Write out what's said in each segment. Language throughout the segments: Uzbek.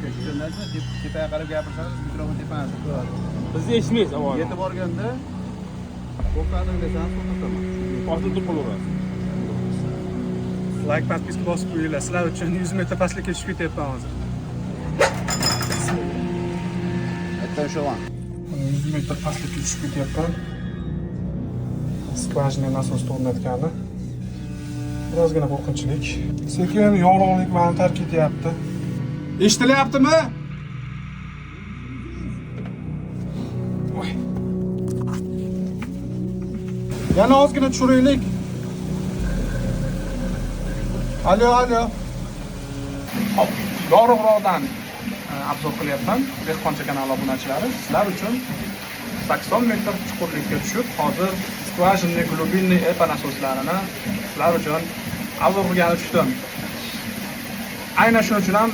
Gapiraverasiz. Tepaga qarab gapirsangiz, mikrofon tepani turadi. Bizni eshitmaysiz avval. Yetib borganda to'xtadim desangiz, to'xtataman. Boshini turib qolaverasiz. Layk, подписка bosib qo'yinglar. Sizlar uchun 100 metr pastlikka tushib ketyapman hozir. Aytdan ushlaman. 100 metr pastlikka tushib ketyapman. Скважина nasosni o'rnatgani. Birozgina qo'rqinchlik. Sekin yorug'lik mani tark etyapti. Eshitilyaptimi? Voy. Yana ozgina tushiraylik. Alo, alo. Hop, yorug'roqdan обзор qilyapman. Dehqoncha kanali obunachilari, sizlar uchun 80 metr chuqurlikka tushib, hozir скважинный глубинный EPA nasoslarini sizlar uchun обзор qilgani tushdim. Aynan shuning uchun ham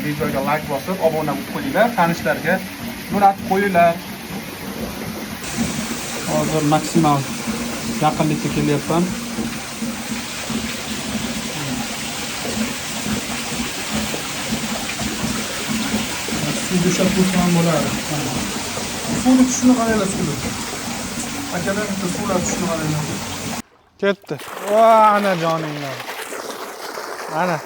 videoga layk bosib, obuna bo'lib qo'yinglar, tanishlarga jo'natib qo'yinglar. Hozir maksimal yaqinlikka kelyapman. Suvga ushlab qo'ysam ham bo'lardi. Mana. Suvni tushishini qaranglar, suvni. Akalar, bitta suvlar tushishini qaranglar. Ketdi. Va, ana joninglar. Ana.